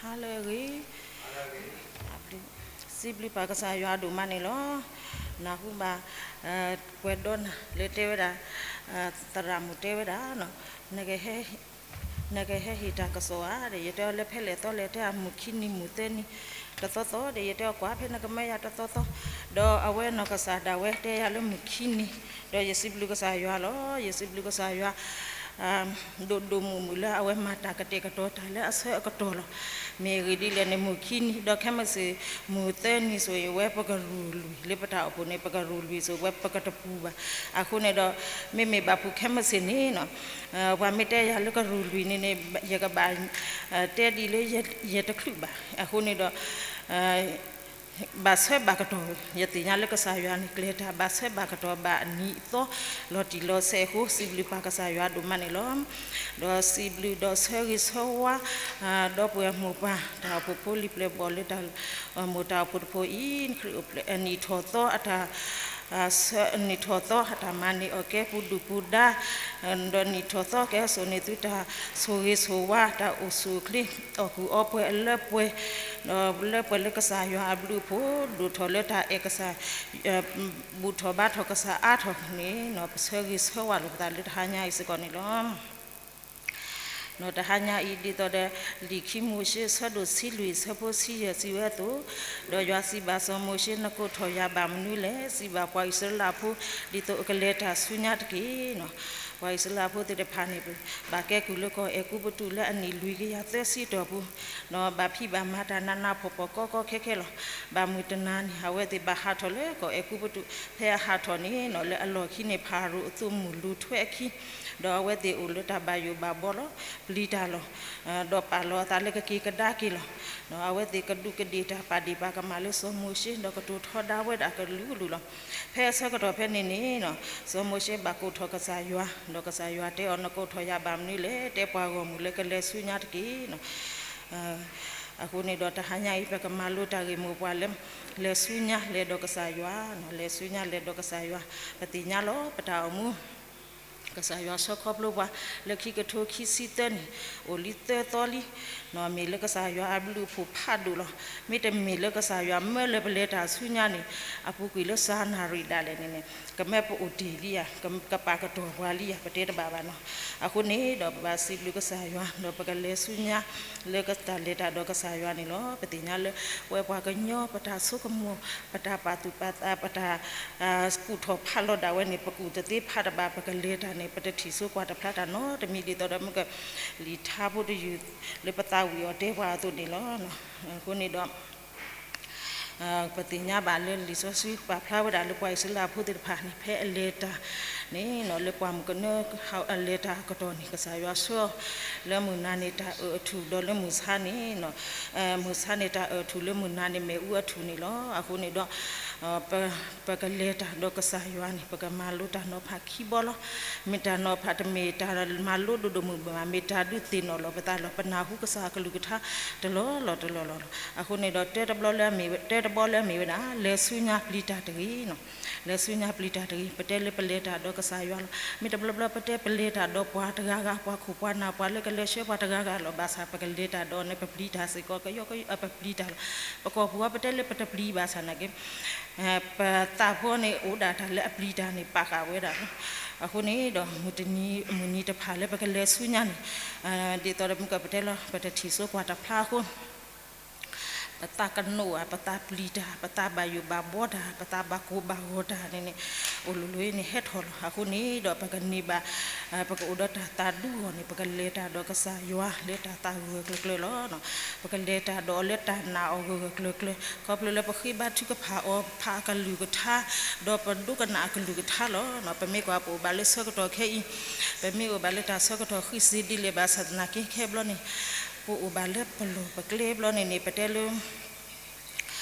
ဟါလၢအဂ့ၤ, စံးဘျုးပၢ်ကစၢ်ယွၤဒိၣ်မးန့ၣ်လီၤ. နၢ်ဟူဘၣ် ပှဲၤဒီနၤလၢတဲဝဲဒၣ်, သရၣ်မုၣ်တဲဝဲဒၣ်, နကဟဲဟ့ၣ်တၢ်ကစီၣ်ဧါ, ဒီးယတဲအီၤလၢဖဲလဲၣ်သီလဲၣ်, တဲအမုၢ်ခံနံၤမုၢ်သၢနံၤတသီသီ, ဒီးယတဲအီၤကွၢ်ဖဲနကမၢယၤတသီသီ, ဒီးအဝဲနီၢ်ကစၢ်ဒၣ်ဝဲတဲယၤလၢမုၢ်ခံနံၤ, ဒီးယစံးဘျုးကစၢ်ယွၤလီၤ. ယစံးဘျုးကစၢ်ယွၤ ဒိၣ်ဒိၣ်မုၢ်မုၢ်လၢအဝဲမၤတၢ်ကတဲာ်ကတီၤတၢ်လၢအဆၢအကတီၢ်လီၤ. မ့ၢ်အဂ့ၢ်ဒ်လဲၣ်န့ၣ် မုၢ်ခံနံၤ ဒီးခဲမုၢ်ဆ့ၣ် မုၢ်သၢနံၤဆိၣ်ဂ့ၤဝဲ ပကရူၢ်လွံၢ်လၢပတၢ်အိၣ်ဖှိၣ်န့ၣ် ပကရူၢ်လွံၢ်ဆိၣ်ဝဲ ပကတပူၤဘၣ်. အဃိန့ၣ်ဒီး မ့မ့ၢ်ဘၣ်ဖုၣ်ခဲမုၢ်ဆ့ၣ်န့ၣ် ပှၤမ့ၢ်တဲယၤလၢကရူၢ်လွံၢ်န့ၣ်န့ၣ် ယကဘၣ် တဲဒ်လၢယတချုးဘၣ်. အဃိန့ၣ်ဒီး ဘၣ်ဆၢဘၣ်ကတီၢ်, ယသ့ၣ်ညါလၢကစၢ်ယွၤန့ၣ် ကျဲၤတၢ်ဘၣ်ဆၢဘၣ်ကတီၢ် ဘၣ်နံၤအသီ လီၤတံၢ်လီၤဆဲးအဃိ စံးဘျုးပၢ်ကစၢ်ယွၤဒိၣ်မးန့ၣ်လီၤ. ဒီးစံးဘျုးဒီးဆၢဂ့ၤဆၢဝါ ဒီပုၢ်ဝဲၢ်မိၢ်ပၢ် တၢ်အိၣ်ဖှိၣ်ဖိလံၤပျဲၢ်ဘီၣ်လၢတၢ်အိၣ်ဖှိၣ်တၢ်အိၣ်ဖှိၣ်တဖုအံၤ ခရံာ်အိၣ်ဖျဲၣ် နံၣ်ထီၣ်သီအတၢ် နံၣ်ထီၣ်သီအတၢ်မၤန့ၢ်အီၣ်ကဲပူၤဒုၣ်ပူၤဒါ ဒီးနံၣ်ထီၣ်သီကဲစိာ်န့ၢ်သုတၢ်ဆိၣ်ဂ့ၤဆိၣ်ဝါ တၢ်အိၣ်ဆူၣ်အိၣ်ချ့ အီၣ်ကူၣ်အီပှဲၤအလၢပှဲၤ ဒီးလၢပှဲၤလၢကစၢ်ယွၤအဘျုးအဖှိၣ် ဒိၣ်ထီၣ်လၢတၢ်အဲၣ်ကစၢ် ဘူၣ်ထီၣ်ဘါထီၣ်ကစၢ်အါထီၣ်န့ၣ် ပဆၢဂ့ၤဆၢဝါလိာ်ပသးလၢတဟါညါအံၤစ့ၢ်ကီးန့ၣ်လီၤ. ဒီးတဟါညါအံၤဒ်သိးဒီး လံာ်ခံမိၤၡ့ ဆၢဒိၣ်ဆံလွံၢ် ဆၢဖိဆံယဲၢ် စံးဝဲအသိး, ဒီးယွၤစံးဘၣ်စီၤမိၤၡ့, နကိးထီၣ်ယၤဘၣ်မနုၤလဲၣ်. စံးဘၣ်ပှၤအံၣ်စရ့လးဖိ ဒ်သိးအကလဲၤတၢ်ဆူညါတက့ၢ်. ပှၤအံၣ်စရ့လးဖိသ့ၣ်တဖၣ်န့ၣ် ဘၣ်ကဲကုၢ်လၢကီၢ်အဲၤကူပတူးလၢအနံၣ်လွံၢ်ကယၤသၢဆံတီၢ်ပူၤ, ဒီးဘၣ်ဖံးဘၣ်မၤတၢ်နးနးဖှီၣ်ဖှီၣ်ကီကီခဲခဲလီၤ. ဘၣ်မုၢ်တနၤန့ၣ် အဝဲသ့ၣ်ဘၣ်ဟးထီၣ်လၢကီၢ်အဲၤကူပတူး ဖဲအဟးထီၣ်န့ၣ် လၢအလီၢ်ခံန့ၣ် ဖၤရိၤအသုးမုၢ်လူၤထွဲအခံ ဒီးအဝဲသ့ၣ်အိၣ်လၢတၢ်ဘၣ်ယိၣ်ဘၣ်ဘှီလီၤ. ပျံၤတၢ်လီၤ. ဒီးပာ်လီၤအသးလၢကက့ၤကဒါက့ၤလီၤ. ဒီးအဝဲသ့ၣ်ကဒူးကဒ့ၣ်တၢ်ပာ်ဒ့ၣ်ပာ်ကမၣ်လၢစီၤမိၤၡ့ ဒီးကတိၤထီဒါဝဲဒၣ်ကလုာ်ကလုာ်လီၤ. ဖဲအဆၢကတီၢ်ဖဲန့ၣ်န့ၣ် စီၤမိၤၡ့ဘၣ်ကိးထီၣ်ကစၢ်ယွၤ, ဒီးကစၢ်ယွၤတဲအီၤ နကိးထီၣ်ယၤဘၣ်မနုၤလဲၣ်. တဲပှၤဂီၢ်မုၢ်လၢကလဲၤဆူညါတက့ၢ်. အဃိန့ၣ်ဒီးတဟါညါအံၤ ပကမၤလိတၢ်ဂ့ၢ်မိၢ်ပှၢ်လၢ လဲၤဆူညါလဲၤဒီးကစၢ်ယွၤ, လဲၤဆူညါလဲၤဒီးကစၢ်ယွၤ, ပသ့ၣ်ညါလီၤ ပတၢ်အိၣ်မူ ကစၢ်ယွၤဆှၢခီဖျိပှၤ လၢခံကထိခံဆံသၢနံၣ် အိၣ်လံသၢသီလံ, မ့ၢ်လၢကစၢ်ယွၤအဘျုးအဖှိၣ်ဖးဒိၣ်လီၤ. မ့တမ့ၢ်လၢကစၢ်ယွၤမၢလၢပလဲၤတၢ်ဆူညါန့ၣ် အပူၤကွံာ်လၢစှၤနၣ်ရံၣ်ဒၣ်လဲာ်န့ၣ်န့ၣ် ကမၢပအိၣ်တ့ၢ်လံဧါ, ကပာ်ကတီၢ်ပှၤလံဧါ ပတဲတဘၣ်ဘၣ်နီၤ. အဃိန့ၣ်ဒီးပဘၣ်စံးဘျုးကစၢ်ယွၤ ဒီးပကလဲၤဆူညါ လၢတၢ်လဲၤတၢ်ဒီးကစၢ်ယွၤန့ၣ်လီၤ. ပသ့ၣ်ညါလၢ ပဝဲပှၤကညီ ပတၢ်ဆိကမိၣ် ပတၢ်ပာ်သူၣ်ပာ်သး ပတၢ်ကူၣ်ထီၣ်ဖးလီၤဒၣ်ဝဲန့ၣ် ပကူၣ်တသ့ဖးတဘၣ် ပကလဲၤတၢ်န့ၣ် ပတထံၣ်စိကွၢ်တဖျါတၢ်နီတမံၤဒ်သိးဒီးမ့ၢ်က လံာ်ထါဖိတယုၢ် လၢပသးဝံၣ်အီၤတဲပှၤအသိးန့ၣ်လီၤ. အဃိန့ၣ်ဒီး ပသ့ၣ်ညါဘၣ်လၢလံာ်စီဆှံပာ်ဖျါဝဲဒၣ်လၢပှၤအံၣ်စရ့လးဖိသ့ၣ်တဖၣ်န့ၣ် ဖဲအလဲၤတၢ်န့ၣ် လၢပှၢ်မုၢ်ကနၢအလဲၤတၢ်အကတီၢ်န့ၣ် ကစၢ်ယွၤဆှၢ လၢမုၢ်နၤန့ၣ်တၢ်အၢၣ်အထူၣ် ဒီးလၢမုၢ်ဆါန့ၣ် မုၢ်ဆါန့ၣ်တၢ်အၢၣ်ထူၣ် လၢမုၢ်နၤန့ၣ်မ့ၣ်အူအထူၣ်န့ၣ်လီၤ. အဃိန့ၣ်ဒီး ပကလဲၤတၢ်ဒီးကစၢ်ယွၤန့ၣ် ပကမၤလိတၢ်နီၤဖးခံဘီလီၤ. မ့ၢ်တၢ်နီၤဖးတမ့ၢ်တၢ်မၤလိဒိၣ်ဒိၣ်မုၢ်မုၢ်ဘၣ်, မ့ၢ်တၢ်ဒုးသ့ၣ်နီၣ်လီၤပသးလီၤ. ပနၢ်ဟူကစၢ်အကလုၢ်ကထါတလီၢ်လီၢ်တလီၢ်လီၢ်လီၤ. အဃိန့ၣ်ဒီး တၢတဘျီလၢအမ့ၢ်ဝဲဒၣ် လဲၤဆူညါပျံၤတၢ်တဂ့ၤ လဲၤဆူညါပျံၤတၢ်တဂ့ၤ. ပတဲလၢပလဲၤတၢ်ဒီးကစၢ်ယွၤလီၤ. မ့ၢ်တဘျီဘျီပတဲပလဲၤတၢ်ဒီးပှၤတဂၤဂၤ ပှၤခိၣ်ပှၤနၢ် ပှၤလၢကလဲၤဆှၢပှၤတဂၤဂၤလီၤ. ဘၣ်ဆၣ်ပကလဲၤတၢ်ဒီးန့ၣ် ပပျံၤတၢ်စ့ၢ်ကီး ကယီကယီ ပပျံၤတၢ်လီၤ. ပကီၢ်ပူၤအီၤ ပတဲလၢပတပျံၤဘၣ်ဆၣ်နာ်က့ ပသးဖိန့ၣ် အိၣ်ဒၣ်တၢ်လၢအပျံၤတၢ်န့ၣ် ပာ်ဃာ်ဝဲဒၣ်လီၤ. အဃိန့ၣ်ဒီး မုၢ်တနံၤ မုၢ်နံၤတဖၣ်လၢပကလဲၤဆူညါန့ၣ် ဒ်သိးဒီးမ့ၢ်ကပတဲလီၤ ပတထံၣ်စိကွၢ်တဖျါအဃိ ပသးကနိးဧါ, ပသးပျံၤတၢ်, ပသးဘၣ်ယိၣ်ဘၣ်ဘှီတၢ်, ပသးဘၣ်ကိၢ်ဘၣ်ဂီၤတၢ်န့ၣ်န့ၣ် အိၣ်လိၤလိၤအံၤန့ၣ် ဟဲထီၣ်လီၤ. အဃိန့ၣ်ဒီး ပကန့ၢ်ဘၣ် ပကအိၣ်ဒီးတၢ်သးဒူဂီၢ်န့ၣ် ပကလဲၤတၢ်ဒီးကစၢ်ယွၤလၢတၢ်သးဂၢၢ်ဂၢၢ်ကျၢၤကျၢၤလီၤ. ပကလဲၤတၢ်ဒီးအီၤလၢတၢ်နာ်အီၤဂၢၢ်ဂၢၢ်ကျၢၤကျၢၤ ခီဖျိလၢပဃ့ဘါထုကဖၣ်အီၤဖးအကလုၢ်ကထါ ဒီးပဒိကနၣ်အကလုၢ်ကထါလီၤ. ပမ့ၢ်ကွၢ်ပအိၣ်ဘၣ်လၢဆၢကတီၢ်ခဲအံၤ ပမ့ၢ်အိၣ်ဘၣ်လၢတၢ်ဆၢကတီၢ်ဃံးစ့ဒ်လဲၣ်ဘၣ်ဆၣ်သနာ်က့ ခဲဘျီန့ၣ် ပအိၣ်ဘၣ်လၢပလီၢ်ပကျဲဘျီန့ၣ်န့ၣ် ပတဲလၢ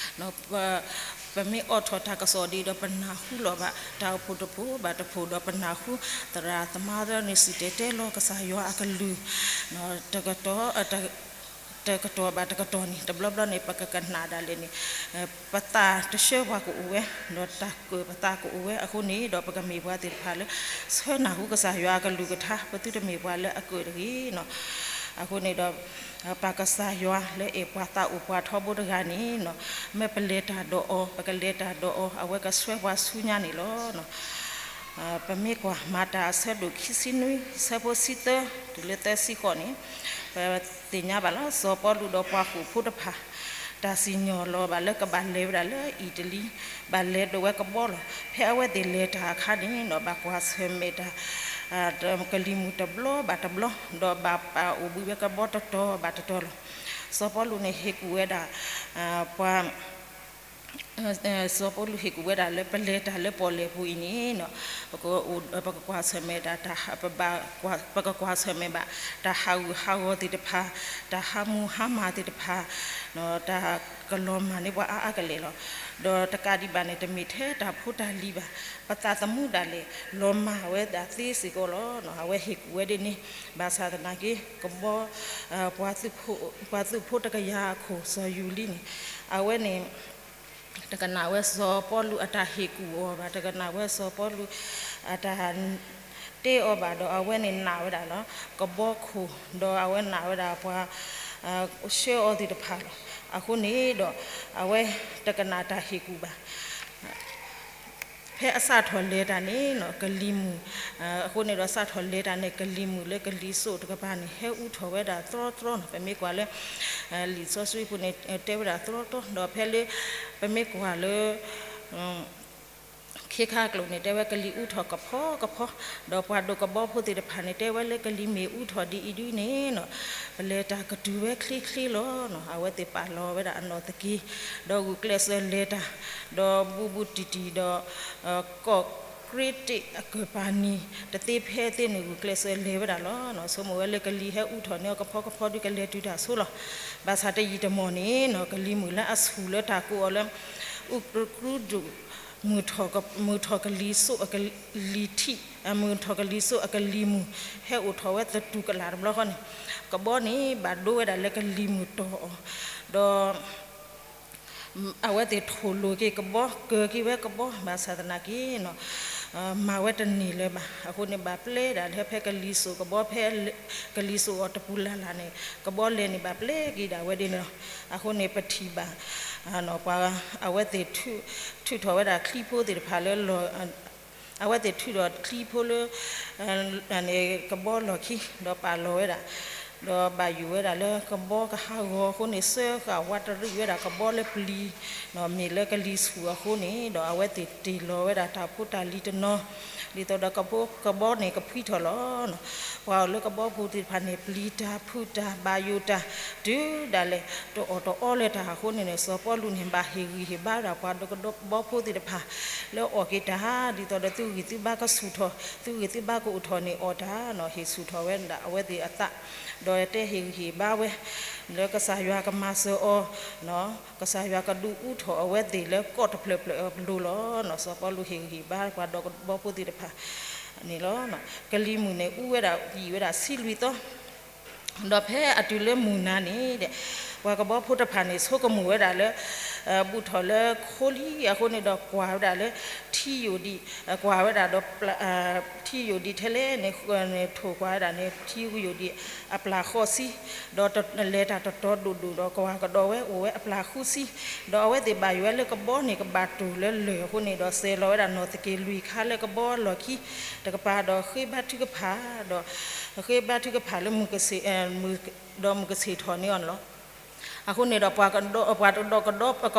ပမ့ၢ်အိးထီၣ်တၢ်ကစီၣ်ဒ်ဒီး ပနၢ်ဟူလီၤဘၣ် တၢ်အိၣ်ဖှိၣ်တဖှိၣ်ဘၣ်တဖှိၣ်ဒီး ပနၢ်ဟူသရၣ်သမါသ့ၣ်န့ၣ် စံၣ်တဲၤတဲလီၤကစၢ်ယွၤအကလုၢ် တကတီၢ်ဘၣ်တကတီၢ်န့ၣ် တဘျီဘျီန့ၣ် ပကကနၣ်ဒၣ်လဲာ်န့ၣ် ပသးတဆှၢပှၤကအိၣ်ဝဲ ဒီးတၢ်ကၢၣ်ပသးကအိၣ်ဝဲအဃိန့ၣ်ဒီး ပကမ့ၢ်ပှၤသ့ၣ်တဖၣ်လၢ ဆၢနၢ်ဟူကစၢ်ယွၤအကလုၢ်ကထါ ပသုတမ့ၢ်ပှၤလၢအကၢၣ်တဂ့ၤနီၤ. အဃိန့ၣ်ဒီး ပၢ်ကစၢ်ယွၤလၢအဲၣ်ပှၤသးအိၣ်ပှၤထီဘိတဂၤန့ၣ်နီၤ, မ့ၢ်ပလဲၤတၢ်ဒီးအီၤ ပကလဲၤတၢ်ဒီးအီၤ အဝဲကဆှၢပှၤဆူညါန့ၣ်လီၤ. ပမ့ၢ်ကွၢ်မၤတၢ်အဆၢဒိၣ်ခံဆံနွံ ဆၢဖိဆံသၢ တုၤလၢသၢဆံဃိးန့ၣ်, ပသ့ၣ်ညါဘၣ်လီၤ စီၤပီလူးဒီးပှၤဃိာ်ဖိတဖၣ် တၢ်စံၣ်ညီၣ်လီၤဘၣ်လၢကဘၣ်လဲၤဝဲဒၣ်လၢအံၣ်တလံ, ဘၣ်လဲၤဒိးဝဲကဘီလီၤ. ဖဲအဝဲသ့ၣ်လဲၤတၢ်အခါန့ၣ်နီၤ ဘၣ်ကွၢ်ဆၢၣ်မဲာ်တၢ် ကလံၤမုၢ်တဘျီဘၣ်တဘျီ, ဒီးဘၣ်ပာ်အိၣ်ဘှံးဝဲကဘီတတီၤဘၣ်တတီၤလီၤ. စီၤပီလူးန့ၣ်ဟ့ၣ်ကူၣ်ဝဲဒၣ် ပှၤ စီၤပီလူးဟ့ၣ်ကူၣ်ဝဲဒၣ်လၢပလဲၤတၢ်လၢပီၣ်လဲၣ်ပူၤအံၤန့ၣ်နီၤ, ပကကွၢ်ဆၢၣ်မဲာ်ဒၣ် ပဘၣ် ပကကွၢ်ဆၢၣ်မဲာ်ဘၣ် တၢ်ဟးဂူာ်ဟးဂီၤသ့ၣ်တဖၣ်, တၢ်ဟးမူဟါမၢ်သ့ၣ်တဖၣ်, တၢ်ကလီၤမၢ်န့ၢ်ပှၤအါအါကလဲာ်လီၤ. ဒီးတကးဒံးဘၣ်န့ၣ် တမ့ၢ်ထဲတၢ်ဖိတၢ်လံၤဘၣ်, ပသးသမူဒၣ်လဲာ် လီၤမၢ်ဝဲဒၣ်သ့စ့ၢ်ကီးလီၤ. အဝဲဟ့ၣ်ကူၣ်ဝဲဒ်န့ၣ်, ဘၣ်ဆၣ်သနာ်က့ ကဘီ ပှၤသုးဖိတကယၤအခိၣ် စီၤယူၤလံန့ၣ်, အဝဲန့ၣ် တကနၣ်ဝဲစီၤပီလူးအတၢ်ဟ့ၣ်ကူၣ်အီၤဘၣ်, တကနၣ်ဝဲစီၤပီလူးအတၢ်တဲအီၤဘၣ်ဒီး အဝဲန့ၣ်နာ်ဝဲဒၣ်လီၤ ကဘီခိၣ်, ဒီးအဝဲနာ်ဝဲဒၣ်ပှၤ ဆှၢအီၤသ့ၣ်တဖၣ်လီၤ. အဃိန့ၣ်ဒီး အဝဲတကနၣ်တၢ်ဟ့ၣ်ကူၣ်ဘၣ်. ဖဲအစးထီၣ်လဲၤတၢ်န့ၣ်နီၤ ကလံၤမုၢ်, အဃိန့ၣ်ဒီးစးထီၣ်လဲၤတၢ်န့ၣ် ကလံၤမုၢ်လၢကလံၤစိးတကပၤန့ၣ် ဟဲအူထီၣ်ဝဲဒၣ်သြီသြီနီၤ. ပမ့ၢ်ကွၢ်လၢ လံာ်စီဆှံပူၤန့ၣ် တဲဝဲဒၣ်သြီသြီ, ဒီးဖဲလၢ ပမ့ၢ်ကွၢ်လၢ ခ့ခါအကျိာ်န့ၣ် တဲဝဲကလံၤအူထီၣ်ကဖီကဖီ, ဒီးပှၤဒိးကဘီဖိသ့ၣ်တဖၣ်န့ၣ် တဲဝဲလၢကလံၤမ့ၢ်အူထီၣ်ဒ်အံၤဒ်န့ၣ်နီၤ, ပလဲၤတၢ်ကတုၤဝဲချ့ချ့လီၤနီၤ. အဝဲသ့ၣ်ပာ်လီၤဝဲဒၣ်အနီၢ်သက့ၤ, ဒီးဂုာ်ကျဲးစၢးလဲၤတၢ်, ဒီးဘူးဘူးတံၢ်တံၢ်ဒီး ကီၢ်ကြ့တ့ၢ်အကပၤနံၤ တသ့ဖဲသ့န့ၣ် ဂုာ်ကျဲးစၢးလဲၤဝဲဒၣ်လီၤ. ဆိကမိၣ်ဝဲလၢကလံၤဟဲအူထီၣ်န့ၢ်အီၤကဖီကဖီဒီး ကလဲၤတုၤတၢ်ဆိလီၤ. ဘၣ်ဆၣ်တယံာ်တမီၢ်န့ၣ်နီၤ ကလံၤမုၢ်လၢအဆူၣ်လၢတၢ်ကိးအီၤလၢ အူကရူဒူၣ် မုၢ်ထီၣ်ကလံၤစိးအက, လံၤထံး, မုၢ်ထီၣ်ကလံၤစိးအကလံၤမုၢ် ဟဲအိၣ်ထီၣ်ဝဲသတူၢ်ကလာ်တဘျီဃီန့ၣ်, ကဘီန့ၣ်ဘၣ်ဒိဝဲဒၣ်လၢကလံၤမုၢ်တီၢ်အီၤ, ဒီး အဝဲသ့ၣ်ထိၣ်လိာ်က့ၤကဘီ ကၢၤက့ၤဝဲကဘီ ဘၣ်ဆၣ်သနာ်က့နီၤ မၤဝဲတန့ၢ်လၢၤဘၣ်. အဃိန့ၣ် ဘၣ်ပျဲဒၣ်လၢဖဲကလံၤစိးကဘီ ဖဲကလံၤစိးအီၤတပူၤလၢ်လၢ်န့ၣ် ကဘီလဲၤန့ၣ် ဘၣ်ပျဲက့ၤဒၣ်ဝဲဒ်န့ၣ်လီၤ. အဃိန့ၣ် ပထံၣ်ဘၣ် ပှၤ အဝဲသ့ၣ်ထုးထီၣ်ဝဲဒၣ်ချံဖိသ့ၣ်တဖၣ်လၢ အဝဲသ့ၣ်ထုးထီၣ်ချံဖိလၢ ကဘီလီၢ်ခံ ဒီးပာ်လီၤဝဲဒၣ်, ဒီးဘၣ်ယိၣ်ဝဲဒၣ်လၢကဘီကဟးဂီၤအဃိန့ၣ် စၢဃာ်ဝးတရံးဝဲဒၣ်ကဘီလၢပျံၤ, မ့ၢ်လၢကလံၤဆူၣ်အဃိန့ၣ် ဒီးအဝဲသ့ၣ်တ့ၢ်လီၤဝဲဒၣ်တၢ်ဖိတၢ်လံၤတနီၤ, ဒ်သိးဒီးကဘီန့ၣ်ကဖှံထီၣ်လီၤ. ပှၤအိၣ်လၢကဘီပူၤသ့ၣ်တဖၣ်န့ၣ် ပျံၤတၢ်ဖုးတၢ်ဘၣ်ယိၣ်တၢ် တုၤဒၣ်လဲာ် တအီၣ်တအီလၢၤတၢ်အဃိန့ၣ်န့ၣ် စီၤပီလူးန့ၣ် ဘၣ်ဟ့ၣ်ဂံၢ်ဟ့ၣ်ဘါဝဲဒၣ်ပှၤဒိးကဘီဖိသ့ၣ်တဖၣ် လၢအီၣ်က့ၤတၢ် ဒ်သိးဒီးသုဂံၢ်သုဘါကဆူၣ်ထီၣ် သုဂံၢ်သုဘါကအိၣ်ထီၣ်န့ၣ်အီၣ်တၢ်နီၤ ဟ့ၣ်ဆူၣ်ထီၣ်ဝဲဒၣ်အဝဲသ့ၣ်အသး, ဒီးတဲဟ့ၣ်ဂံၢ်ဟ့ၣ်ဘါဝဲ လၢကစၢ်ယွၤကမၤစၢၤအီၤ ကစၢ်ယွၤကဒုးအူထီၣ်အဝဲသ့ၣ်လၢကီၢ်တဖျၢၣ်ဖျၢၣ်အပူၤလီၤ. စီၤပီလူးဟ့ၣ်ဂံၢ်ဟ့ၣ်ဘါပှၤဒိးကဘီဖိသ့ၣ်တဖၣ်န့ၣ်လီၤ. ကလံၤမုၢ်န့ၣ်အူဝဲဒၣ်ယံာ်ဝဲဒၣ်ဆံလွံၢ်သီ ဒီးဖဲအတုၤလၢမုၢ်နၤန့ၣ်ဒီး ပှၤကဘီဖိတဖၣ်န့ၣ် ဆိကမိၣ်ဝဲဒၣ်လၢ ဘူးထီၣ်လၢခိလံအဃိန့ၣ်ဒီး ကွၢ်ဝဲဒၣ်လၢထံယိာ်ဒံး, ကွၢ်ဝဲဒၣ်ဒီး ထံယိာ်ဒံးထဲလဲၣ်န့ၣ် ထိၣ်ကွၢ်ဝဲဒၣ်န့ၣ် ထံယိာ်ဒံးအပျၢ်ဃိးဆံ, ဒီးလဲၤတၢ်တတီၤဒိၣ်ဒိၣ်ဒီး ကွၢ်ကဒီးဝဲအိၣ်ဝဲအပျၢ်ဃုဆံ, ဒီးအဝဲသ့ၣ်ဘၣ်ယိၣ်ဝဲလၢကဘီန့ၣ် ကဘၣ်တိၢ်လၢလၢၢ်အဃိန့ၣ်ဒီး စဲၤလီၤဝဲဒၣ်နီၢ်သက့ၤလွံၢ်ခါလၢကဘီလီၢ်ခံတကပၤဒီး ဃ့ဘါထုကဖၣ် ဒီး ဃ့ဘါထုကဖၣ်လၢမုၢ်ကဆ့ၣ် ဒီးမုၢ်ကဆ့ၣ်ထီၣ်န့ၢ်အီၤန့ၣ်လီၤ. အဃိန့ၣ်ဒီး ပှၤတဒိးက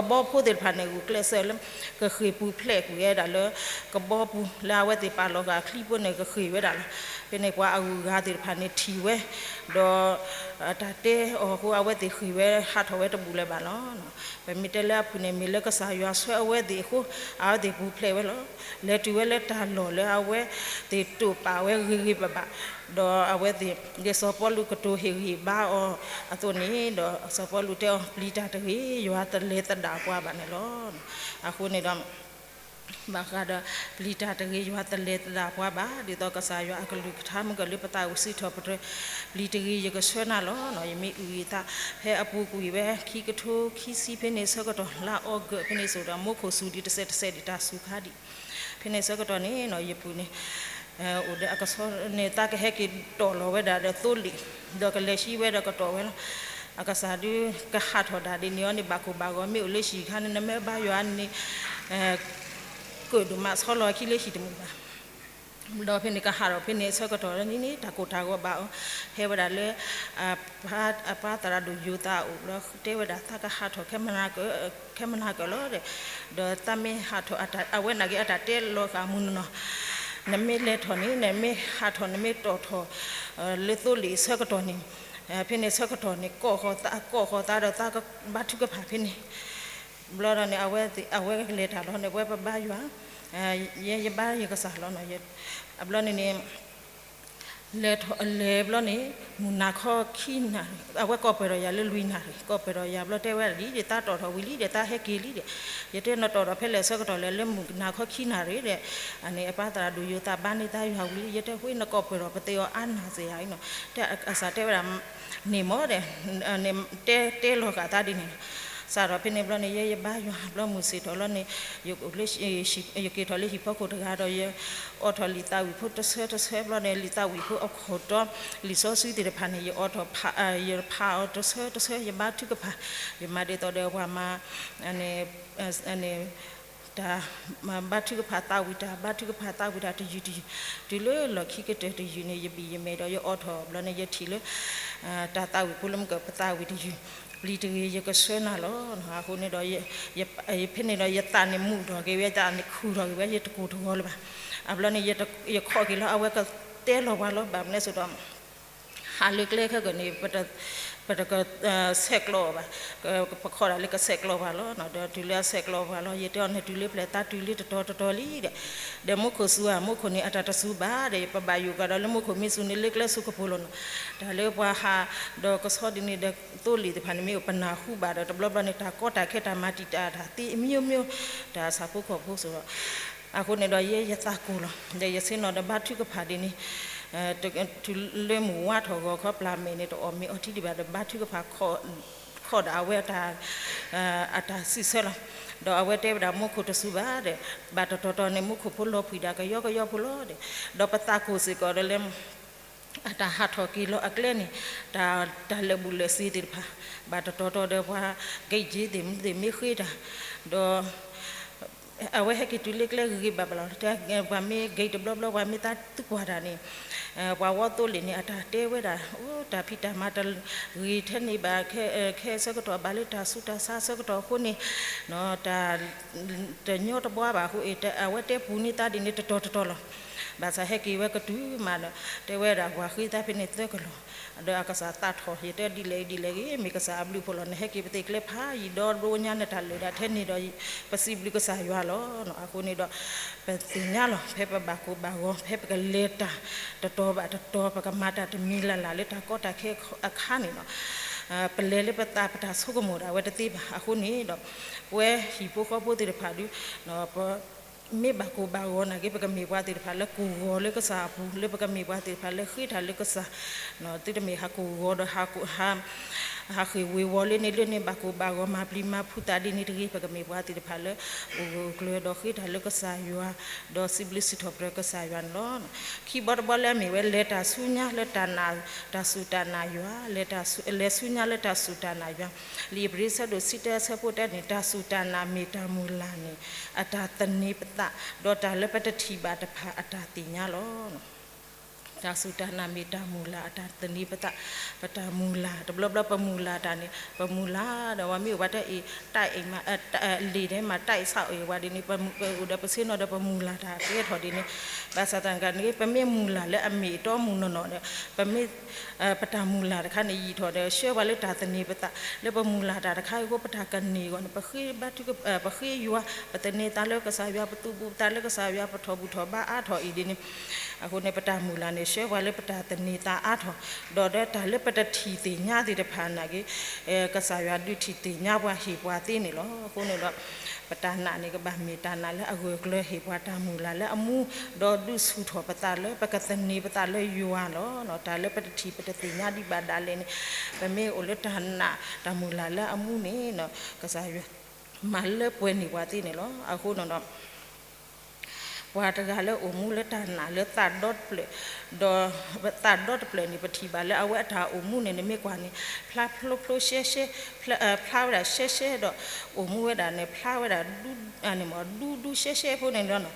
ဘီဖိသ့ၣ်တဖၣ်န့ၣ် ဂုာ်ကျဲးစၢးလၢ ကဃ့ၢ်ပူၤဖျဲးကွံာ်ဝဲဒၣ်လၢ ကဘီပူၤ လၢအဝဲသ့ၣ်ပာ်လီၤဃာ်ချံဖိန့ၣ် ကဃ့ၢ်ဝဲဒၣ်လီၤ. ဖဲန့ၣ်ပှၤအဂုၤအဂၤသ့ၣ်တဖၣ်န့ၣ်ထံၣ်ဝဲ ဒီး တၢ်တဲအီၤအဃိ အဝဲသ့ၣ်ဃ့ၢ်ဝဲဟးထီၣ်ဝဲတဘူၣ်လၢၤဘၣ်လီၤ. ပမ့ၢ်တဲလၢအပူၤန့ၣ် မ့ၢ်လၢကစၢ်ယွၤဆှၢအဝဲသ့ၣ်အဃိ အဝဲသ့ၣ်ပူၤဖျဲးဝဲလီၤ. လဲၤတုၤဝဲလၢတၢ်လီၢ်လၢအဝဲသ့ၣ်တိာ်ပာ်ဝဲဂ့ၤဂ့ၤဘၣ်ဘၣ်, ဒီးအဝဲသ့ၣ် ဒ်စီၤပီလူးကတိၤဟ့ၣ်ဂံၢ်ဟ့ၣ်ဘါအီၤအသိးန့ၣ်ဒီး စီၤပီလူးတဲအီၤ ပျံၤတၢ်တဂ့ၤ ယွၤတလဲၤသဒၣ်ပှၤဘၣ်န့ၣ်လီၤ. အဃိန့ၣ်ဒီး ဘၣ်ဃးဒီး ပျံၤတၢ်တဂ့ၤ ယွၤတလဲၤသဒၣ်ပှၤဘၣ်, ဒ်သိးကစၢ်ယွၤအကလုၢ်ကထါမုၢ်ကလၢပသးအိၣ်စံးထီၣ်ပတြၢၤ, ပျံၤတဂ့ၤ ယကဆှၢနၤလီၤ. ယမ့ၢ်အုၣ်ဂံၢ်သး ဖဲအပူၤကွံာ်ဝဲ ခံကထိခံဆံဖဲန့ၣ်ဆၢကတီၢ် လါအီကူးဖဲန့ၣ်စိၤဒီး မူခိၣ်စူၤဒံးတစဲးတစဲးဒံး တၢ်စူၤခါဒံး, ဖဲန့ၣ်ဆၢကတီၢ်န့ၣ် ယပုၢ်န့ၣ် အိၣ်ဒီးအကဆှီန့ၣ် သးကဟဲက့ၤတီၢ်လီၤဝဲဒၣ်ဒီးသိလ့ၣ်, ဒီးကလဲၤဆံဝဲဒီးကတီၢ်ဝဲလီၤ. အကစၢ်ဒုးကဟးထီၣ်တၢ်ဒ်န့ၣ်အီၤန့ၣ် ဘၣ်ကိၢ်ဘၣ်ဂီၤ မ့ၢ်အိၣ်လၢဟံၣ်အခါန့ၣ် နမ့ၢ်ဘါယွၤန့ၣ် ကၢၣ်ဒိၣ်မး ဆီလီၤအခံလၢဟံၣ်တမုာ်ဘၣ်. ဒီးဖဲန့ၣ်ကဟးထီၣ်ဖဲန့ၣ်အဆၢကတီၢ်န့ၣ် တၢ်ကိၢ်တၢ်ဂီၤဘၣ်အီၤ, ဟဲဝဲဒၣ်လၢ အပၢ်သရၣ်ဒိၣ်ယိၤသးအအိၣ်လီၤ. တဲဝဲဒၣ် သးကဟးထီၣ် ခဲမုၢ်နၤကၢၢ်လီၤဒီး, ဒီးသးမ့ၢ်ဟးထီၣ် အဝဲန့ၣ်က့ၤအတၢ်တဲလီၤဃာ်မုၢ်နီၢ်နီၢ်, နမ့ၢ်လဲၤထီၣ်န့ၣ် နမ့ၢ်ဟးထီၣ် နမ့ၢ်တီၢ်ထီၣ် လၢသိလ့ၣ်အဆၢကတီၢ်န့ၣ်, ဖဲန့ၣ်အဆၢကတီၢ်န့ၣ် ကိးဃီၤသးဒီးသးကဘါထုကဖၣ်ဖဲန့ၣ် ဘျီဒီးန့ၣ် အဝဲကလဲၤတၢ်လီၤန့ၣ် ဝဲပဘါယွၤ, ယဲယဘါယကစၢ်လီၤ. အဘျီန့ၣ်န့ၣ် လဲၤထီၣ်လဲၤဘျီန့ၣ် မုၢ်နၤခီခံနၣ်ရံၣ် အဝဲကိးပှဲၤဒီးယၤလၢလွံၢ်နၣ်ရံၣ်, ကိးပှဲၤဒီးယၤဘျီတဲဝဲဒၣ် ဒ်ယသးတီၢ်ထီၣ်ဝံၤလံဒီး သးဟဲက့ၤလံဒီး, ယတဲနတီၢ်ထီၣ်ဖဲလဲၣ်အဆၢကတီၢ်လဲၣ် လၢမုၢ်နၤခီခံနၣ်ရံၣ်ဒီး, န့ၣ် အပၢ်သရၣ်ဒိၣ်ယိၤသးဘါန့ၢ်သးယွၤဝံၤလံ ယတဲဃိနကိးပှဲၤဒီး ပသ့ၣ်အီၤအါနၢ်စ့ၢ်ဧါအံၤနီၤ, တဲအကစၢ်တဲဝဲဒၣ် န့ၣ်မ့ၢ်ဒီး တဲတဲလီၤဃာ်သးဒ်န့ၣ်လီၤ. စးထီၣ်ဖဲန့ၣ်ဘျီန့ၣ် ယဲယဘါယွၤဘျီမုၢ်ဆ့ၣ်ထီၣ်လီၤန့ၣ် ယက့ၤထီၣ်လၢဟံၣ်ဖီခိၣ်တဂၤဒီး ယအိးထီၣ်လံာ်သးဝံၣ်ဖိတဆၢတဆၢဘျီန့ၣ် လံာ်သးဝံၣ်ဖိအခီၣ်တီ လံာ်စီဆှံသ့ၣ်တဖၣ်န့ၣ် ယအိးထီၣ် ယဖးအီၤတဆၢတဆၢ ယဘါထုကဖၣ်, ယမၤဒ်သိးဒီးပှၤမၤ န့ၣ် တၢ်ဘါထုကဖၣ်သးဝံၣ်တၢ် ဘါထုကဖၣ်သးဝံၣ်တၢ်တယုၢ်တယုၢ်, တုၤလၢလီၢ်ခံကတၢၢ်တယုၢ်န့ၣ် ယဘံၣ်ယမဲာ်ဒီးယအိးထီၣ်ဘျီန့ၣ် ယထံၣ်လၢ တၢ်သးဝံၣ်ဖိလၢမ့ၢ်ကပသးဝံၣ်တယုၢ် ပျံၤတဂ့ၤ ယကဆှၢနၤလီၤ. အဃိန့ၣ်ဒီး ဖဲန့ၣ်ဒီးယသးန့ၣ်မူးထီၣ်က့ၤဝဲ ယသးန့ၣ်ခူၣ်ထီၣ်က့ၤဝဲ ယတကိၢ်တဂီၤလၢၤဘၣ်. အဘျီန့ၣ် ယခီၣ်က့ၤလီၤ အဝဲကတဲလီၤပှၤလီၤ ဘၣ်မနုၤအဃိဒီး ဟးလၢကျဲခဲကနံၣ် ပတကဆဲးကျိးဘၣ်, ပခီၣ်ဒၣ်လၢကဆဲးကျိးပှၤလီၤ. ဒီးတုၤလၢအဆဲးကျိးပှၤလီၤ ယတဲအီၤ နတုၤလၢပျဲၢ် သးတုၤလၢတတီၤတတီၤလံဒီး, ဒီးမူခိၣ်စူၤဧါ မူခိၣ်န့ၣ် အတၢ်တစူၤဘၣ်ဒီး ပဘၣ်ယိၣ်ကဒီးလၢမူခိၣ်မ့ၢ်စူၤန့ၣ် လၢကျဲစူၤကပိာ်လိၤနီၤ, တၢ်လၢပှၤဟးဒီးကဆှီဒ်န့ၣ်ဒီးသိလ့ၣ်သ့ၣ်တဖၣ်န့ၣ် မ့ၢ်အိၣ်ပနၢ်ဟူဘၣ်ဒီး တဘျီဘျီန့ၣ် တၢ်ကီတၢ်ခဲတၢ်မၤတံာ်တာ်တၢ်သ့အမျိုးမျိုး တၢ်ဆၣ်ဖိကီၢ်ဖိစ့ၢ်ကီး အဃိန့ၣ်ဒီး ယဲယသးကိၢ်လီၤ ဒီးယဆ့ၣ်နီၤဒီးဘါထုကဖၣ်ဒ်န့ၣ် တုၤလၢမုၢ်ဝါထီၣ်ဂီၤခီ ပျၢ်မဲာ်န့ၣ် တအီၣ်မ့ၤအီထံဒံးဘၣ်ဒီး ဘါထုကဖၣ်ခီၣ်ဒၣ်အဝဲ အတၢ်စံးဆၢလီၤ. ဒီးအဝဲတဲဝဲဒၣ် မူခိၣ်တစူၤဘၣ်ဒီး ဘၣ်တတီၤတီၤန့ၣ် မူခိၣ်ဖိလီၤဖှံးဒၣ်ကယီကယီဖိလီၤဒီး, ဒီးပသးကိၢ်စ့ၢ်ကီးဒီးလၢ အတၢ်ဟးထီၣ်က့ၤလီၤအကျဲန့ၣ် တၢ်လဲၤဘူးလဲၤစ့သ့ၣ်တဖၣ် ဘၣ်တတီၤတီၤဒီးပှၤ ကံၣ်က့သ့ၣ်မနုၤသ့ၣ်မ့ၢ်ဃ့တၢ် ဒီး အဝဲဟဲက့ၤတုၤလၢကျဲဂ့ၤဂ့ၤဘၣ်ဘၣ်လီၤ. ပှၤမ့ၢ်ဂ့ၤတဘျီဘျီ ပှၤမ့ၢ်သးသူကွၢ်တၢ်န့ၣ် ပှၤဝီသိလ့ၣ်န့ၣ် အတၢ်တဲဝဲဒၣ် အိ တၢ်ဖံးတၢ်မၤတဂ့ၤထဲန့ၣ်ဘၣ် ခဲအံၤဆၢကတီၢ်ဘၣ်လၢတၢ်ဆူးတၢ်ဆါအဆၢကတီၢ်အဃိန့ၣ် တၢ်တညီတဘှါဘၣ်အဃိ အဝဲတဲပူၤန့ၢ်သးဒ်န့ၣ် တတီၤတတီၤလီၤ. ဘၣ်ဆၣ်ဟဲက့ၤဝဲကတုၤမးဒီး တဲဝဲဒၣ်ပှၤဃ့သးဖဲန့ၣ်သၢကလီၢ် ဒီးအကစၢ်သးထီၣ် ယတဲဒ်လဲၣ်ဒ်လဲၣ်ဂ့ၤ မ့ၢ်ကစၢ်အဘျုးအဖှိၣ်လီၤ. နဟဲက့ၤပသ့ၣ်ကျဲဖးယံာ်ဒီးဒိညါ နတၢ်လၢာ်ဒၣ်ထဲန့ၣ်ဒီး ပစံးဘျုးကစၢ်ယွၤလီၤ. အဃိန့ၣ်ဒီး ပသ့ၣ်ညါလီၤ ဖဲပဘၣ်ကိၢ်ဘၣ်ဂီၤ ဖဲပကလဲၤတၢ်တတီၤဘၣ်တတီၤ ပကမၤတၢ်တမံၤလၢ်လၢ်လၢတၢ်ကီတၢ်ခဲအခါန့ၣ်လီၤ. ပလဲၤလၢပသးပတၢ်ဆိကမိၣ်ဒၣ်ဝဲတသ့ဘၣ်. အဃိန့ၣ်ဒီး ပဝဲဟံၣ်ဖိဃီဖိသ့ၣ်တဖၣ်ဒီး မ့ၢ်ဘၣ်ကိၢ်ဘၣ်ဂီၤနာ်က့ ပကမ့ၢ်ပှၤသ့ၣ်တဖၣ်လၢကိၢ်ဂီၤလၢကစၢ်အပူၤ လၢပကမ့ၢ်ပှၤသ့ၣ်တဖၣ်လၢဃ့တၢ်လၢကစၢ် သုတမ့ၢ်ဟးကိၢ်ဂီၤဒီး ဟးဃ့ၢ်ဝ့ၤဝီၤလၢန့ၣ်လၢန့ၣ် ဘၣ်ကိၢ်ဘၣ်ဂီၤ မၤပျံၤမၤဖုးသးဒ်န့ၣ်တဂ့ၤ. ပကမ့ၢ်ပှၤသ့ၣ်တဖၣ်လၢ အိၣ်ဂၢၢ်ကျၢၤဒီးဃ့တၢ်လၢကစၢ်ယွၤ ဒီးစံးဘျုးစံးထီၣ်ပတြၢၤကစၢ်ယွၤန့ၣ်လီၤ. ခံဘီတဘီလၢအမ့ၢ်ဝဲ လဲၤတၢ်ဆူညါလၢတၢ်နာ် တၢ်စူၢ်တၢ်နာ်ယွၤ လဲၤဆူညါလၢတၢ်စူၢ်တၢ်နာ်ယွၤ လံာ်ဧ့ၤဘြံၤဆၢဒိၣ်ဆံတၢအဆၢဖိတၢန့ၣ် တၢ်စူၢ်တၢ်နာ်မ့ၢ်တၢ်မုၢ်လၢ်န့ၣ် အတၢ်သန့ၤပသး ဒီးတၢ်လၢပတထံၣ်ဘၣ်တဖၣ်အတၢ်သ့ၣ်ညါလီၤ. တၢ်စူၢ်တၢ်နာ်မ့ၢ်တၢ်မုၢ်လၢ် အတၢ်သန့ၤပသး ပတၢ်မုၢ်လၢ် တဘျီဘျီပမုၢ်လၢ်တၢ်န့ၣ် ပမုၢ်လၢ်ဒီး ပှၤမ့ၢ်အိၣ်ပှၤတဲအံၤ တၢ်အံၤမး လံာ်ဒဲးမး တၢ်အံၤဆၣ်အံၤဝဲဒ်န့ၣ် ပအိၣ်ဒီးပဆ့ၣ်နီၤဒီးပမုၢ်လၢ်တၢ်ကဲထီၣ်ဒ်န့ၣ် ဘၣ်ဆၣ်သနာ်က့ ပမ့ၢ်မုၢ်လၢ်လၢအမ့ၢ်အတီမုၢ်နီၢ်နီၢ်ဒီး ပမ့ၢ် ပတၢ်မုၢ်လၢ်တခါန့ၣ် ယံာ်ထီၣ်ဒီး ဆှၢပှၤလၢတၢ်သန့ၤပသး လၢပမုၢ်လၢ်တၢ်တခါအံၤအဃိ ပတၢ်ကန့ၢ်အဂီၢ်န့ၣ် ပဃ့ဘါထုက ပဃ့ယွၤ ပသန့ၤသးလၢကစၢ်ယွၤ ပသူၣ်ဘူၣ်သးလၢကစၢ်ယွၤ ပထီၣ်ဘူၣ်ထီၣ်ဘါအါထီၣ်အံၤဒ်န့ၣ် အဃိန့ၣ် ပတၢ်မုၢ်လၢ်န့ၣ် ဆှၢပှၤလၢပတၢ်သန့ၤသးအါထီၣ် ဒီးဒီးတၢ်လၢပတထံၣ်သ့ၣ်ညါသ့ၣ်တဖၣ်နာ်က့ ကစၢ်ယွၤဒုးထံၣ်သ့ၣ်ညါပှၤဟ့ၣ်ပှၤသ့န့ၣ်လီၤ. အဃိန့ၣ်ဒီး ပတၢ်နာ်န့ၣ် ကဘၣ်မ့ၢ်တၢ်နာ်လၢအဂၢၢ်ကျၢၤဟ့ၣ်ပှၤတၢ်မုၢ်လၢ်လၢအမူ ဒီးဒုးဆူၣ်ထီၣ်ပသးလၢပကသန့ၤပသးလၢယွၤလီၤ. တၢ်လၢပတထံၣ်ပတသ့ၣ်ညါဒံးဘၣ်ဒၣ်လဲာ်န့ၣ် ပမ့ၢ်အိၣ်လၢတၢ်နာ်တၢ်မုၢ်လၢ်လၢအမူန့ၣ် ကစၢ်ယွၤမၤလၢပှဲၤန့ၢ်ပှၤသ့န့ၣ်လီၤ. အဃိန့ၣ်ဒီး ပှၤတဂၤလၢအိၣ်မူလၢတၢ်နာ်လၢသးဒီတဖျၢၣ်, ဒီးသးဒီတဖျၢၣ်န့ၣ် ပထံၣ်ဘၣ်လၢအဝဲအတၢ်အိၣ်မူန့ၣ် နမ့ၢ်ကွၢ်န့ၣ် ဖျါဖျိဖျိရှဲရှဲ, ဖျါဝဲဒၣ်ရှဲရှဲဒီး အိၣ်မူဝဲဒၣ်န့ၣ် ဖျါဝဲဒၣ်ဒူဒူရှဲရှဲဖိန့ၣ်လီၤ.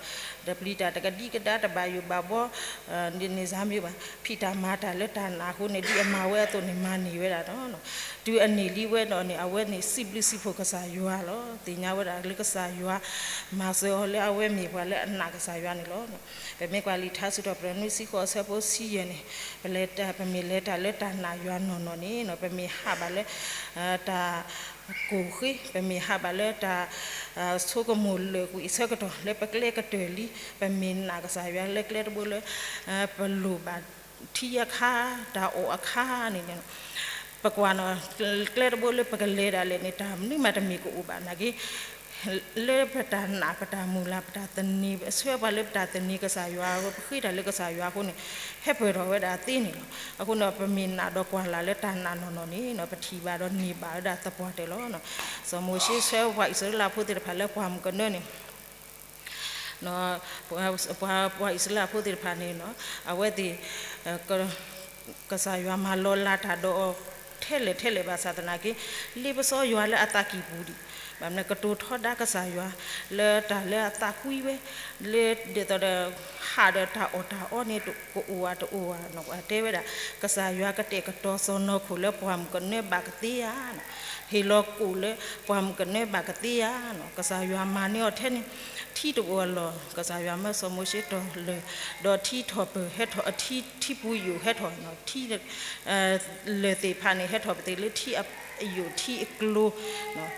တပျံၤတၢ်တကဒံကဒါ တဘၣ်ယိၣ်ဘၣ်ဘီ န့ၣ်စၢ်မ့ၢ်ဘၣ် ဖံးတၢ်မၤတၢ်လၢတၢ်နာ်အဃိန့ၣ် ဒ်အမၤဝဲအသိးန့ၣ် မၤန့ၢ်ဝဲဒၣ်လီၤ. တုၤအန့ၢ်လံဝဲဒီးန့ၣ် အဝဲန့ၣ်စံးဘျုးစံးဖှိၣ်ကစၢ်ယွၤလီၤ. သ့ၣ်ညါဝဲဒၣ်လၢကစၢ်ယွၤ မၤစၢၤအီၤလၢအဝဲမ့ၢ်ပှၤလၢအနာ်ကစၢ်ယွၤန့ၣ်လီၤ. ပမ့ၢ်ကွၢ်လံာ်ထါစံးထီၣ်ပတြၢၤနွံဆံဃိးအဆၢဖိဆံယဲၢ်န့ၣ် ပလဲၤတၢ် ပမ့ၢ်လဲၤတၢ်လၢတၢ်နာ်ယွၤနီၢ်နီၢ်န့ၣ် ပမ့ၢ်ဟးဘၣ်လၢ တၢ် ကိၢ်ဃ့ ပမ့ၢ်ဟးဘၣ်လၢတၢ် ဆိကမိၣ်လၢာ်ကွံာ်အဆၢကတီၢ် လၢပကျဲကတၢၢ်လံ ပမ့ၢ်နာ်ကစၢ်ယွၤလၢကျဲတဘိလၢ ပလိၣ်ဘၣ်ထံအခါ တၢ်အီၣ်အခါန့ၣ် ပကွၢ်နီၣ် ကျဲတဘိလၢပကလဲၤဒၣ်လဲာ်န့ၣ် တၢ်မနုၤမးတမ့ၢ်ကအိၣ်ဘၣ်နာ်က့ လၢပတၢ်နာ် ပတၢ်မုၢ်လၢ် ပတၢ်သန့ၤ ဆှၢပှၤလၢပတၢ်သန့ၤကစၢ်ယွၤ ပဃ့တၢ်လၢကစၢ်ယွၤအဃိန့ၣ် ဟဲပၢၢ်ထီၣ်ဝဲဒၣ်သ့န့ၣ်လီၤ. အဃိန့ၣ် ပမ့ၢ်နာ်ဒီးကွၢ်လၢ်လၢတၢ်နာ်နီၢ်နီၢ်န့ၣ် ပထံၣ်ဘၣ်ဒီးန့ၢ်ဘၣ်ဝဲဒၣ်သပှၢ်တၢၢ်လီၤ. စီၤမိၤၡ့ဆှၢပှၤအံၣ်စရ့လးဖိသ့ၣ်တဖၣ်လၢပှၢ်မုၢ်ကနၢန့ၣ် ပှၤအံၣ်စရ့လးဖိသ့ၣ်တဖၣ်န့ၣ် အဝဲသ့ၣ် ကစၢ်ယွၤမၤလီၤလးတၢ်ဒီးအီၤ ထဲလဲၣ်ထဲလဲၣ်ဘၣ်ဆၣ်သနာ်က့ လ့ပစီယွၤလၢအသးကံၢ်ပူၤဒံး ဘၣ်မနုၤကတိၤထီဒါကစၢ်ယွၤ လၢတၢ်လၢအသးကွံဝဲ လၢဒ်သိးဒီး ဟးဒီးတၢ်အီၣ်တၢ်အီန့ၣ် ကအိၣ်ဧါတအိၣ်ဧါနီၤ တဲဝဲဒၣ် ကစၢ်ယွၤကတဲာ်ကတီၤစီၢ်နီၤခိၣ်လၢပှၢ်မုၢ်ကနၢဘၣ်ကသ့ဧါ ဟ့ၣ်လီၤကိၣ်လၢပှၢ်မုၢ်ကနၢဘၣ်ကသ့ဧါနီၤ ကစၢ်ယွၤမၤန့ၢ်အီၤထဲန့ၣ် ထံတအိၣ်အလီၢ် ကစၢ်ယွၤမၢစီၤမိၤၡ့တီၤလၢာ် ဒီးထံထီၣ်ပၢၢ်ဟဲထီၣ် ထံ ထံပူၤယိာ်ဟဲထီၣ်နီၤ ထံ လၢာ်သ့ၣ်တဖၣ်န့ၣ် ဟဲထီၣ်ပသ့ၣ်လၢထံအယိာ်ထံအကျိၤ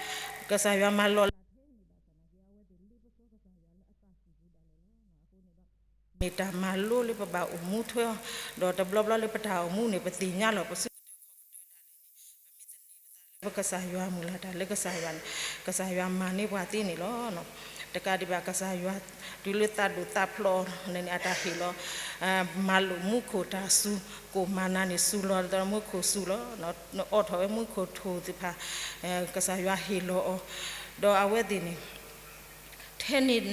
ကစၢ်ယွၤမၤလီၤလး မ့ၢ်တၢ်မၤလိလၢပဘၣ်အိၣ်မူထွဲအီၤ ဒီးတဘျီဘျီလၢပတၢ်အိၣ်မူန့ၣ် ပသ့ၣ်ညါလီၤ ပစုကတၢၢ်ခီၣ်ကတၢၢ်ဒၣ်လဲာ်န့ၣ် ပမ့ၢ်သန့ၤပသးလၢပကစၢ်ယွၤ မုၢ်လၢ်တၢ်လၢကစၢ်ယွၤန့ၣ် ကစၢ်ယွၤမၤန့ၢ်ပှၤသ့န့ၣ်လီၤ. တကးဒံးဘၣ်ကစၢ်ယွၤ တုၤလၢသးဒိၣ်သးဖျိးန့ၣ်န့ၣ် အတၢ်ဟ့ၣ်လီၤ မၤလိာ်မူခိၣ်တၢ်စူၤ ကိၣ်မၤနၤန့ၣ်စူၤလီၤ ဒီးမူခိၣ်စူၤလီၤ အိးထီၣ်ဝဲမူခိၣ်ထိၣ်သ့ၣ်တဖၣ် ကစၢ်ယွၤဟ့ၣ်လီၤအီၤ ဒီးအဝဲသ့ၣ်န့ၣ် ထဲန့ၣ်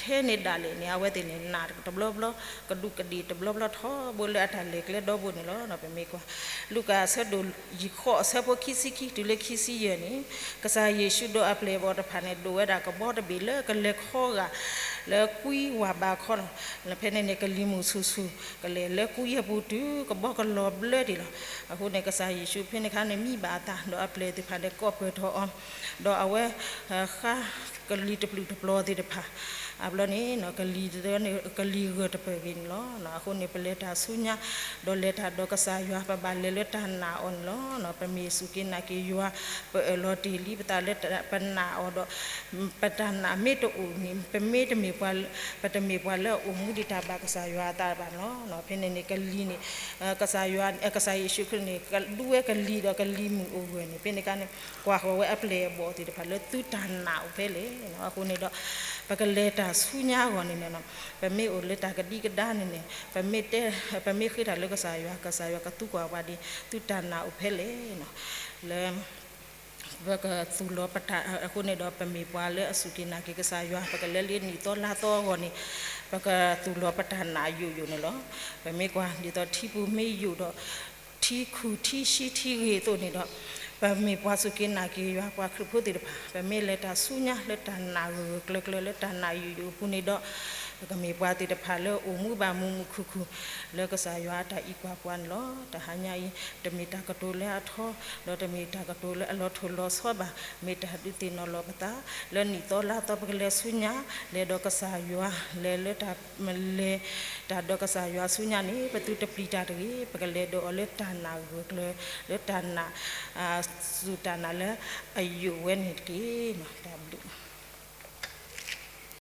ထဲန့ၣ်ဒၣ်လဲာ်န့ၣ် အဝဲသ့ၣ်န့ၣ် နာ်တဘျီဘျီ ကဒူးကဒ့ၣ်တဘျီဘျီထီဘိလၢအတၢ်လဲၤကျဲဒီဘိန့ၣ်လီၤ. ပမ့ၢ်ကွၢ် လူၤကၣ်အဆၢဒိၣ်ယံာ်ဃိးအဆၢဖိခံဆံခံ တုၤလၢခံဆံယဲၢ်န့ၣ် ကစၢ်ယ့ၣ်ၡူးဒီးအပျဲၢ်အဘီၣ်တဖၣ်န့ၣ် ဒိးဝဲဒၣ်ကဘီတဘ့ၣ်လၢကလဲၤခီဂာ် လၢကွံဝးဘးခီလီၤ. ဖဲန့ၣ်န့ၣ် ကလံၤမုၢ်ဆူၣ်ဆူၣ် ကလဲၤလၢကွံအပူၤတုၤကဘီကလီၤဘျၢဒံးလီၤ. အဃိန့ၣ် ကစၢ်ယ့ၣ်ၡူးဖဲန့ၣ်အခါန့ၣ် မံဘၣ်အသး ဒီးအပျဲၢ်သ့ၣ်တဖၣ်န့ၣ် ကိးပၢၢ်ထီၣ်အီၤ ဒီးအဝဲ ဃါကလံၤတပျုာ်တပျီၤသ့ၣ်တဖၣ် အဘျီန့ၣ် ကလံၤ ကလံၤဂၢၢ်တပၢၢ်ဂ့ၤန့ၣ်လီၤ. အဃိန့ၣ် ပလဲၤတၢ်ဆူညါ ဒီးလဲၤတၢ်ဒီးကစၢ်ယွၤ ပဘၣ်လဲၤလၢတၢ်နာ်အီၤန့ၣ်လီၤ. ပမ့ၢ်စူၢ်က့ၤနာ်က့ၤယွၤ ပအၢၣ်လီၤတ့ၢ်လံပသးလၢပနာ်အီၤဒီး ပတၢ်နာ်မ့ၢ်တအိၣ်န့ၣ် ပမ့ၢ်တမ့ၢ်ပှၤ ပတမ့ၢ်ပှၤလၢအအိၣ်မူဒံးတၢ်ဘၣ်ကစၢ်ယွၤအသးဘၣ်န့ၣ်လီၤ. ဖဲန့ၣ်န့ၣ် ကလံၤန့ၣ် ကစၢ်ယွၤ ကစၢ်ယ့ၣ်ၡူးခရံာ်န့ၣ် ဒူဝဲကလံၤဒီးကလံၤမုၢ်အိၣ်ဂၢၢ်န့ၣ် ဖဲန့ၣ်အခါန့ၣ် ကွၢ်ဃီၤဝဲအပျဲၢ်အဘီၣ်သ့ၣ်တဖၣ်လၢသုတၢ်နာ်အိၣ်ဖဲလဲၣ်. အဃိန့ၣ်ဒီး ပကလဲၤတၢ်ဆူညါအဂီၢ်န့ၣ်န့ၣ် ပမ့ၢ်အိၣ်လၢတၢ်ကဒံကဒါန့ၣ်န့ၣ် ပမ့ၢ်တဲ ပမ့ၢ်ဃ့တၢ်လၢကစၢ်ယွၤ ကစၢ်ယွၤကသံကွၢ်ပှၤဒ် သုတၢ်နာ်အိၣ်ဖဲလဲၣ် လၢ ပကသူၣ်လီၤပတၢ် အဃိန့ၣ်ဒီး ပမ့ၢ်ပှၤလၢအစူၢ်က့ၤနာ်က့ၤကစၢ်ယွၤ ပကလဲၤလၢနံၣ်သီလါသီအဂီၢ်န့ၣ် ပကသူၣ်လီၤပတၢ်နာ်ယိာ်ယိာ်န့ၣ်လီၤ. ပမ့ၢ်ကွၢ်ဒ်သိးထံပူၤမ့ၢ်ယိာ်ဒီး ထံခူၣ်ထံဆှံထံဂ့ၤအသိးန့ၣ်ဒီး ပမ့ၢ်ပှၤစူၢ်က့ၤနာ်က့ၤယွၤ ပှၤခရံာ်ဖိသ့ၣ်တဖၣ် ပမ့ၢ်လဲၤတၢ်ဆူညါလၢတၢ်နာ်ဂၢၢ်ဂၢၢ်ကျၢၤကျၢၤ လၢတၢ်နာ်ယိာ်ယိာ်အပူၤန့ၣ်ဒီး ပကမ့ၢ်ပှၤသ့ၣ်တဖၣ်လၢအိၣ်မူဘၣ်မုာ်မုာ်ခုၣ်ခုၣ် လၢကစၢ်ယွၤအတၢ်အံးကွၢ်ပှၤန့ၣ်လီၤ. တဟါညါအံၤ တမ့ၢ်တၢ်ကတိၤလၢအထီ ဒီးတမ့ၢ်တၢ်ကတိၤလၢအလီၤထိၣ်လီၤဆီဘၣ်. မ့ၢ်တၢ်ဒုးသ့ၣ်နီၣ်လီၤပသး လၢနံၣ်သီလါသီပကလဲၤဆူညါ လဲၤဒီးကစၢ်ယွၤ လဲၤလၢတၢ် လဲၤတၢ်ဒီးကစၢ်ယွၤဆူညါန့ၣ် ပသုတပျံၤတၢ်တဂ့ၤ. ပကလဲၤဒီးအီၤလၢတၢ်နာ်ဂၢၢ်ကျၢၤ လၢတၢ်နာ် စူၢ်တၢ်နာ်လၢအယိာ်ဝဲန့ၣ်တက့ၢ်. တၢ်ဘျုး